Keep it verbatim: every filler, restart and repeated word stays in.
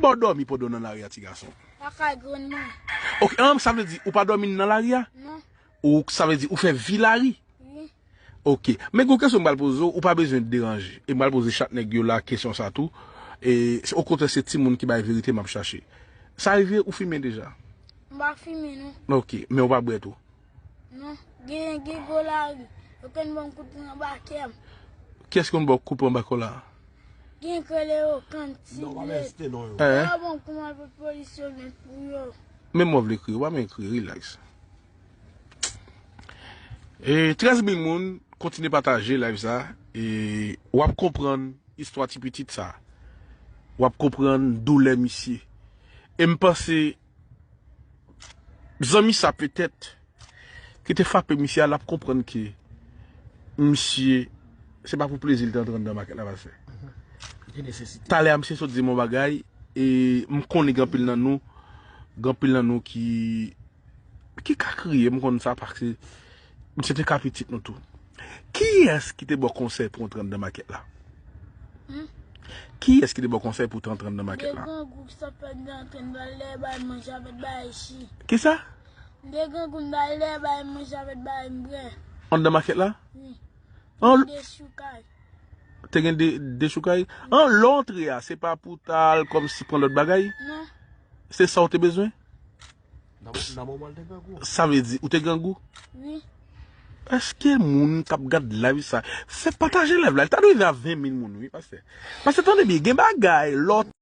pa w dòmi pandan w nan lari a, ti gason? Lakay grann mwen. Ok, an, sa vle di ou pa dòmi nan lari a? Non. Ou, sa vle di ou fè vi lari? Wi. Ok. Men gon kesyon m pral poze w, ou pa bezwen deranje. E m pral poze chak nèg yo la kesyon sa tou. E, se, okontrè, se timoun ki bay verite m ap chache. Sa rive ou fimen deja? M pa fimen non. Ok. Men ou pa bwè tou? Non. Gen, gen gwo lari. Yo konn ban m kout pwen anba kè m. Kiyès ki konn ba w kout pwen anba kò la? Gen krele yo kanti Non, pa dwèt. Veste non yo. Hein? Yo ban m kòman pou polis yo met pou yo. Menm mwen vle kriye, ou pa menm kriye, relax. E trèz mil moun, kontinye pataje live sa. E w ap konprann istwa ti pitit sa. W ap konprann doulè misye. E m panse, zanmi sa petèt, ki te frape misye a, l ap konprann ke misye, se pa pou plezi l te antre anndan makèt la, pastè. Gen nesesite. Talè a, misye sot di m yon bagay, e m konnen gen anpil nan nou, gen anpil nan nou ki, ki ka kriye, m konn sa, paske misye te ka pitit nou tou. Kiyès ki te ba w konsèy pou w antre anndan makèt la? Hmm? Kiyès ki te ba w konsèy pou w te antre anndan De makèt la? Gran Gou k sot fè nan antrenn nan lè bay manje avèk bay chi. Kisa? De Gran Gou nan lè bay manje avèk bay bwè. Anndan makèt la? Wi. An, De choukay. te gen de, de choukay? An, lè w antre a, se pa pou w ta al kòmsi pran lòt bagay? Non. Se sa w te bezwen? Nan nan moman l te grangou. Sa vle di, ou te grangou? Wi. Èske moun k ap gad live sa, fè pataje live la, li ta dwe rive a ven mil moun, wi, pastè. Pastè, tande byen, gen bagay, lòt